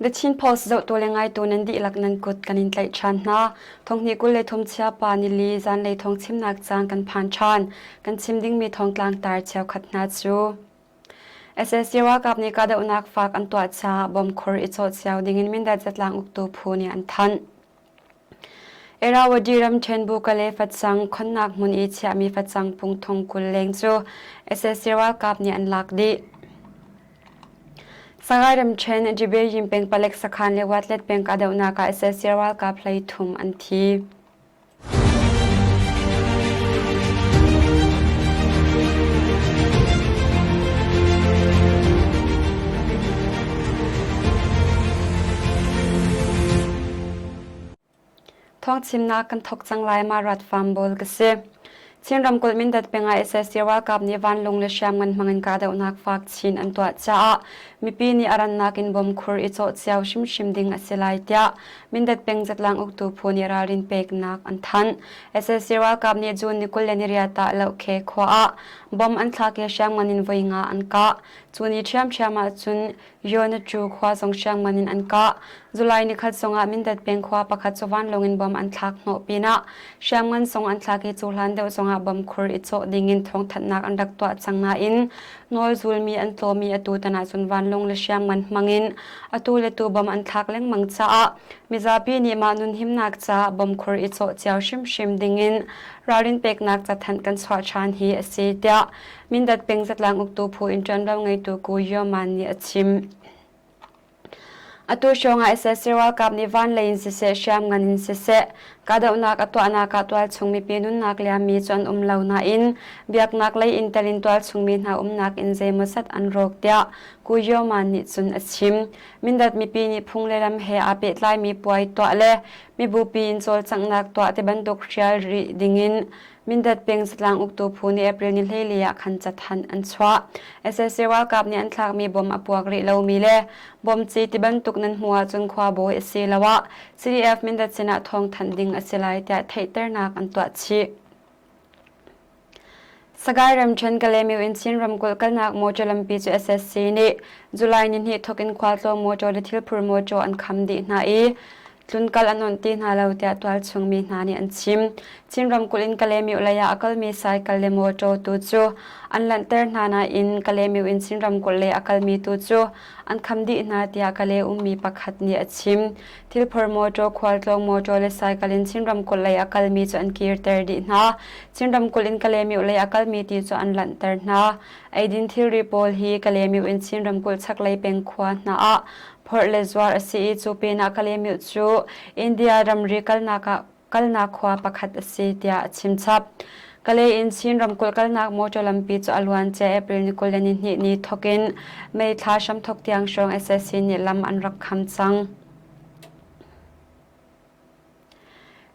The Chin Post zohtu le ngaitu nan dihlak nan kut kan in tlaih ṭhan hna. Thonghnih 23 chiapa nili zanlei thawng chimnak caan kan phan ṭhan. Kan chim dingmi thawngtlang tar cheukhat hna cu SAC ralkap nih kahdohnak fak an tuah caah bom khur i cawh cio dingin Mindat zatlang uktu phu nih an thanh. Irrawaddy ramṭhen Bukale facang khonnak hmun i chiahmi facang pung thong 20 leng cu sac ralkap nih an lak dih. Sagaing ramṭhen Jibeyin peng palek sakhan le Watlet peng kahdohnak ah sac ralkap 13 an thi. Thawngchimnak kan thawk cang lai ma rat farm bawl ka si. Chin ramkulh Mindat peng ah sac ralkap nih vanlung le hriamngan hmangin kahdohnak fak chin an tuah caah mipi nih a rannak in bom khur i cawh cio hrimhrim ding a si lai tiah Mindat peng zatlang uktu phu nih ralrin peknak an thanh. Sac ralkap nih June ni 28 ah Lohkhe khua ah bom an thlak i hriamngan in voi nga an kah. Cu ni ṭhiamṭhiam ahcun Yonatu khua zong hriamngan in an kah. July nikhat zongah Mindat peng khua pakhat cu vanlawng in bom an thlak hnawh pinah hriamngan zong an thlak i cu hlan deuh zongah bom khur i cawh dingin thawngthanhnak an rak tuah cang nain nawl zulmi an tlawmi atu tan ahcun vanlawng le hriamngan hmangin atu le tu bom an thlak lengmang caah mizapi nih mah nunhimnak caah bom khur i cawh cio hrimhrim dingin ralrin peknak cathanh kan chuah ṭhan hi a si tiah Mindat peng zatlang uktu phu in ṭuanvo ngeitu Ku Yoman nih a chim. Atu hrawngah sac ralkap nih van lei in siseh, hriamngan in siseh, kahdohnak a tuahnak ah tualchung mipi nunnak liammi cu an um lo nain biaknak lei in telin tualchung mi hna umnak inn zeimawzat an rawk tiah Ku Yoman nih cun a chim. Mindat mipi nih phung le lam he aa pehtlaimi puai tuah le mibupi in cawlcanghnak tuah tibantuk hrial rih dingin Mindat peng zatlang uktu phu nih April ni 14 ah khan cathanh an chuah. Sac ralkap nih an thlakmi bom a puak rih lomi le bom ci tibantuk nan hmuh ahcun khuabawi asiloah CDF Mindat sinah thawngthanh ding a si lai tiah theihternak an tuah chih. Sagaing ramṭhen Kalaymyo in Chin ramkulh kalnak motor lampi cu SSC nih July nihnih thawk in khualtlawng motor le thilphur motor an kham dih hna i tlunkal an onh ti hna lo tiah tualchung mi hna nih an chim. Chin ramkulh in Kalaymyo lei ah a kalmi cycle le motor tu cu an lanhter hna nain Kalaymyo in Chin ramkulh lei a kalmi tu cu an kham dih hna tiah Kalay ummi pakhat nih a chim. Thilphor motor, khualtlawng motor le cycle in Chin ramkulh lei a kalmi cu an kirter dih hna. Chin ramkulh in Kalaymyo lei a kalmi ti cu an lanhter hna. Eidin thilri pawl hi Kalaymyo in Chin ramkulh chaklei peng khua hna ah phorh le zuar a si i cu pinah Kalaymyo cu India ramri kalnak ah kalnak khua pakhat a si tiah a chimchap. Kalay in Chin ramkulh kalnak motor lampi cu a luancia April ni 22 ni thawkin May thla hramthawk tiang hrawng sac nih lam an rak kham cang.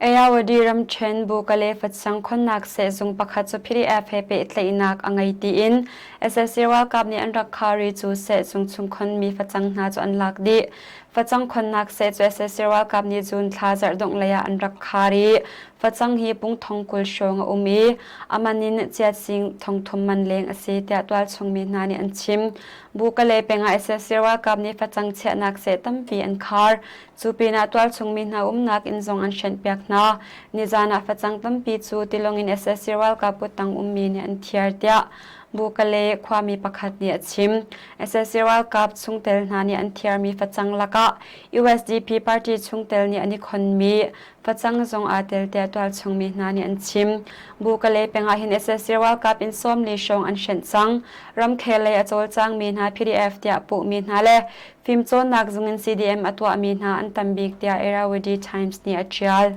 Ayawady ramṭhen Bukale facang khonnak sehzung pakhat cu PDF he pehtlaihnak a ngei tiin sac ralkap nih an rak khar i cu sehzung chung khonmi facang hna cu an lak dih. Facang khonnak seh cu sac ralkap nih June thla zarh dongh lei ah an rak khar i facang hi pung thong 20 hrawng a um i a man in chiat sing thong thum man leng a si tiah tualchung mi hna nih an chim. Bukale peng ah sac ralkap nih facang chiahnak seh tampi an khar. Cu pinah tualchung mi hna umnak inn zong an hrenhpiak hna. Nizan ah facang tampi cu tilawng in sac ralkap kuttang ummi nih an thiar tiah Bukale khuami pakhat nih a chim. Sac ralkap chungtel hna nih an thiarmi facang lakah USDP party chungtel nih an i khonmi facang zong aa tel tiah tualchung mi hna nih an chim. Bukale peng ah hin sac ralkap in 40 hrawng an hrenh cang. Ramkhel lei a cawlcangmi hna PDF tiah puhmi hna le Fimcawnnak zung in CDM a tuahmi hna an tam bik tiah Irrawaddy Times nih a ṭial.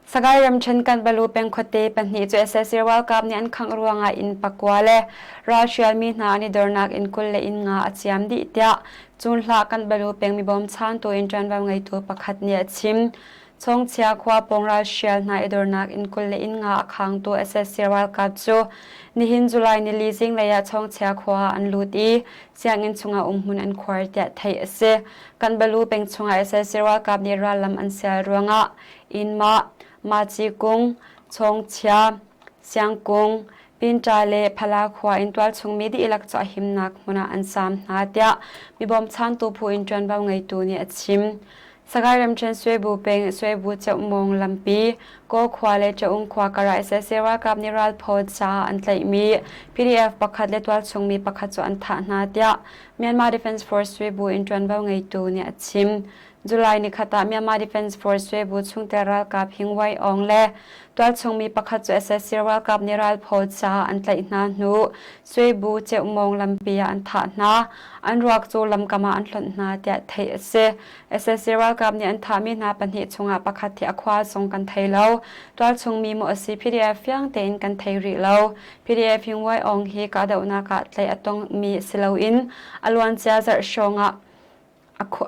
Sagaing ramṭhen Kanbalu peng khuate pahnih cu sac ralkap nih an khangh ruangah inn pakua le ralhrialmi hna an i dornak inn 20 le inn nga a ciam dih tiah Cunhlah Kanbalu peng mi bawmchantu in ṭuanvo ngeitu pakhat nih a chim. Chawngchia khua pawng ralhrial hna i dornak inn 20 le inn nga a khangtu sac ralkap cu nihin July nili zinglei ah Chawngchia khua ah an lut i sianginn chungah umhmun an khuar tiah theih a si. Kanbalu peng chungah sac ralkap nih rallam an sial ruangah Inmah, Maci Kung, Chawngchia, Siangkung, Pinṭa le Phala khua in tualchung mi dihlak cu a himnak hmun ah an zaam hna tiah mi bawmchantu phu in ṭuanvo ngeitu nih a chim. Sagaing ramṭhen Suebu peng Suebu Ceumong lampi Kaw khua le Chaung khua kar ah sac ralkap nih ralphaw caah an tlaihmi PDF pakhat le tualchung mi pakhat cu an thah hna tiah Myanmar Defense Force Suebu in ṭuanvo ngeitu nih a chim. July nikhat ah Myanmar Defense Force Suebu chungtel ralkap Hing Wai Aung le tualchung mi pakhat cu sac ralkap nih ralphaw caah an tlaih hna hnu Suebu Ceumong lampi ah an thah hna. An ruak cu lamkam ah an hlonh hna tiah theih a si. Sac ralkap nih an thahmi hna pahnih chungah pakhat hi a khua zong kan thei lo. Tualchung mi maw a si PDF fiang tein kan thei rih lo. PDF Hing Wai Aung hi kahdohnak ah tlaih a tongmi si loin a luancia zarh hrawng ah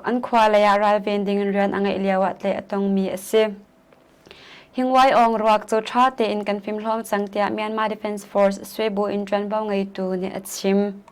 an khua lei ah ralven dingin rian a ngeih lio ah tlaih a tongmi a si. Hing Wai Aung ruak cu ṭha tein kan fimhlawm cang tiah Myanmar Defense Force Swebu in ṭuanvo ngeitu nih a chim.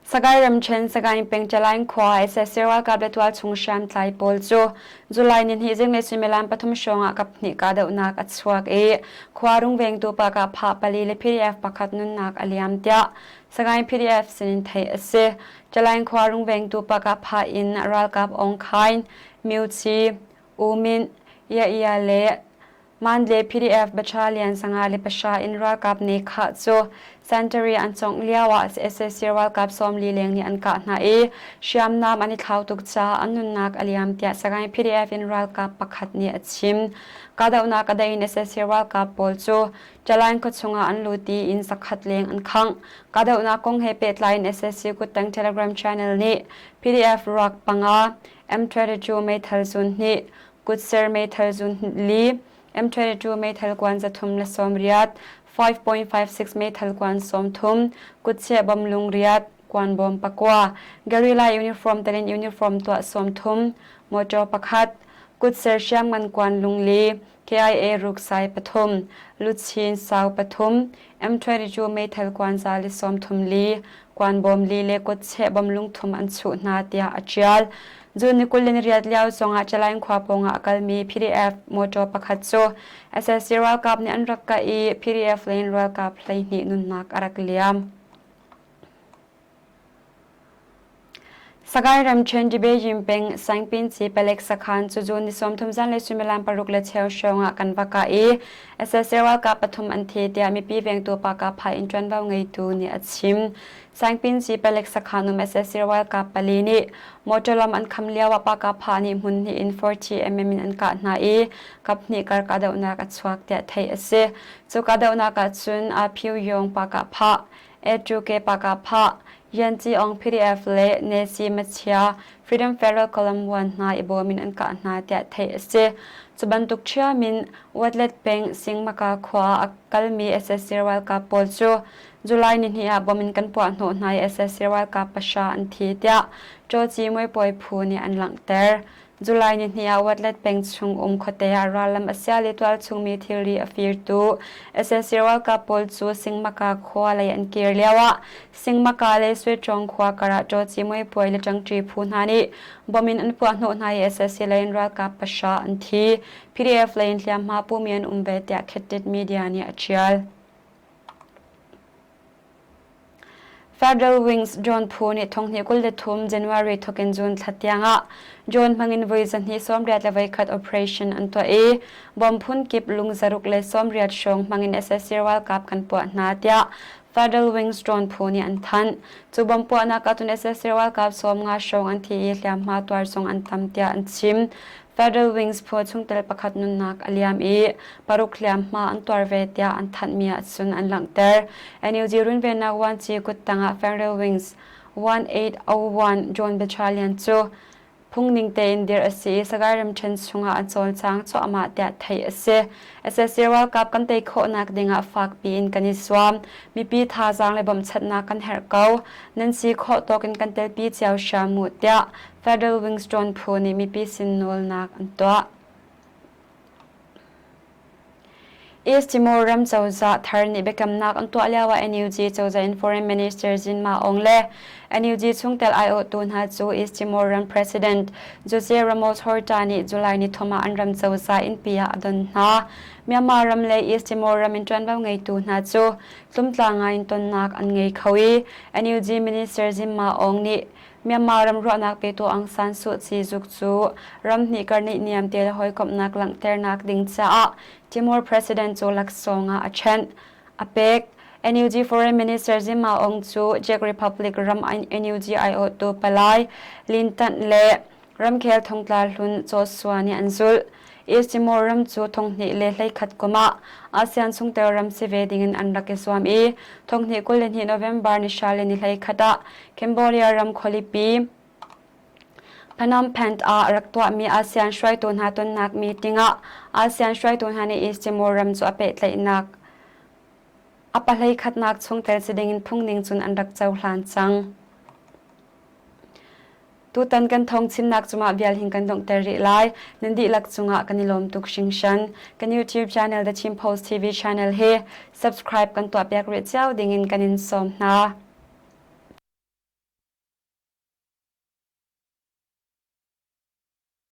Sagaing ramṭhen Sagaing peng Calaing khua sac ralkap le tualchung hriamtlai pawl cu July nihnih zinglei suimilam pathum hrawng ah kaphnih kahdohnak a chuak i khua rungvengtu pakah phah pali le PDF pakhat nunnak a liam tiah Sagaing PDF sinin theih a si. Calaing khua rungvengtu pakah phah in ralkap Aung Khain, Myo Chi, U Min, Ia Ia le Mandalay PDF Battalion 55 in ralkap nih khah cu Santari an cawngh lioah sac ralkap 40 leng nih an kah hna i hriamnam an i thlau tuk caah an nunnak a liam tiah Sagaing PDF in ralkap pakhat nih a chim. Kahdohnak a dai in sac ralkap pawl cu Ṭalain khuachung ah an lut i inn zakhat leng an khangh. Kahdohnak kong he pehtlai in sac kuttang Telegram channel nih PDF ruak panga, M22 meithal zun hnih, kutser meithal zun li, M22 meithal kuan 380, 5.56 meithal kuan 30, kutcheh bom lungriat, kuan bom pakua, guerrilla uniform telin uniform tuah 30, motor pakhat, kutser hriamngan kuan lungli, KIA ruksai pathum, luchin sau pathum, M22 meithal kuan za le 30 li, kuan bawm li le kutcheh bom lungthum an chuh hna tiah a ṭial. June ni 28 lio zongah Chalaing khua pawngah a kalmi PDF motor pakhat cu sac ralkap nih an rak kah i PDF lei in ralkap 12 nunnak a rak liam. Sagaing ramṭhen Dibejin peng Sangpinci palek sakhan cu June ni 30 zanlei suimilam paruk le cheu hrawng ah kan va kah i sac ralkap pathum an thi tiah mipi vengtu pa Kapha in ṭuanvo ngeitu nih a chim. Sangpinci palek sakhan um sac ralkap pali nih motor lam an kham lio ah pa Kapha nih hmun hnih in 40 mm in an kah hna i kaphnih kar kahdohnak a chuak tiah theih a si. Cu kahdohnak ah cun A Phyu Yong pa Kapha A2K Pakapha, Yanci Aung PDF le Nesi Machia Freedom Federal Column 1 hna i bawm in an kah hna tiah theih a si. Cu bantuk ṭhiam in Watlet peng Singmaka khua ah a kalmi sac ralkap pawl cu July nihnih ah bom in kan puah hnawh hna i sac ralkap pahra an thi tiah Ṭawci Muipuai phu nih an langhter. July nihnih ah Watlet peng chung um khuate ah rallam a sia le tualchungmi thilri a firtu sac ralkap pawl cu Singmaka khua lei an kir lioah Singmaka le Suiṭawng khua karah Ṭawci muipuai le ṭangṭi phu hna nih bom in an puahhnawh hna i sac lei in ralkap pahra an thi. PDF lei in hliamhma pumi an um ve tiah Khettit Media nih a ṭial. Federal Wings drone phu nih thonghnih 23 January thawkin June thla tiangah drone hmangin voi zahnih sawmriat le voikhat operation an tuah i bom phun kip lung zaruk le sawmriat hrawng hmangin sac ralkap kan puah hna tiah Federal Wings drone phu nih an thanh. Cu bom puahnak ahcun sac ralkap 50 hrawng an thi i hliamhma tuar zong an tam tiah an chim. Federal Wings phu chungtel pakhat nunnak a liam i paruk hliamhma an tuar ve tiah an thanhmi ahcun an langhter. NUG runvennak vuanci kuttang ah Federal Wings 1801 Drone Battalion cu phungning tein dirh a si i Sagaing ramṭhen chungah an cawlcang cuahmah tiah theih a si. Sac ralkap kan tei khawhnak dingah fakpi in kan i zuam. Mipi thazaang le bawmhchanhnak kan herh ko. Nan si khawh tawk in kan telpi cio hram u tiah Federal Wings drone phu nih mipi sin nawlnak an tuah. East Timor ram cozah thar nih biakamnak an tuah lioah NUG cozah in Foreign Minister Zin Ma Aung le NUG chungtel aiawhtu hna cu East Timor ram President Jose Ramos Horta nih July ni thum ah an ram cozah innpi ah a don hna. Myanmar ram le East Timor ram in ṭuanvo ngeitu hna cu tlumtla ngai in tonnak an ngei kho i NUG Minister Zin Ma Aung nih Myanmar ram ruahnak petu Aung San Suu Kyi zuk cu ram hnih kar nih niamte le hawikomhnak langhternak ding caah Timor President cu laksawng ah a ṭhenh. A pek. NUG Foreign Minister Zin Maung cu Czech Republic ram NUG aiawhtu palai Lin Tanh le ramkhel thongtla hlun Chaw Sua nih an zulh. East Timor ram cu 2021 kum ah ASEAN chungtel ram si ve dingin an rak i zuam i 2022 November ni hra le ni 21 ah Cambodia ram khualipi Phnom Penh ah rak tuahmi ASEAN hruaitu hna tonnak meeting ah ASEAN hruaitu hna nih East Timor ram cu a pehtlaihnak a pahlei khatnak chungtel si dingin phungning cun an rak cohlan cang. Tutan kan thawng chimnak cungah vial hin kan donghter rih lai. Nan dihlak cungah kan i lawm tuk hringhran. Kan YouTube channel The Chin Post TV channel hi subscribe kan tuahpiak rih cio dingin kan in sawm hna.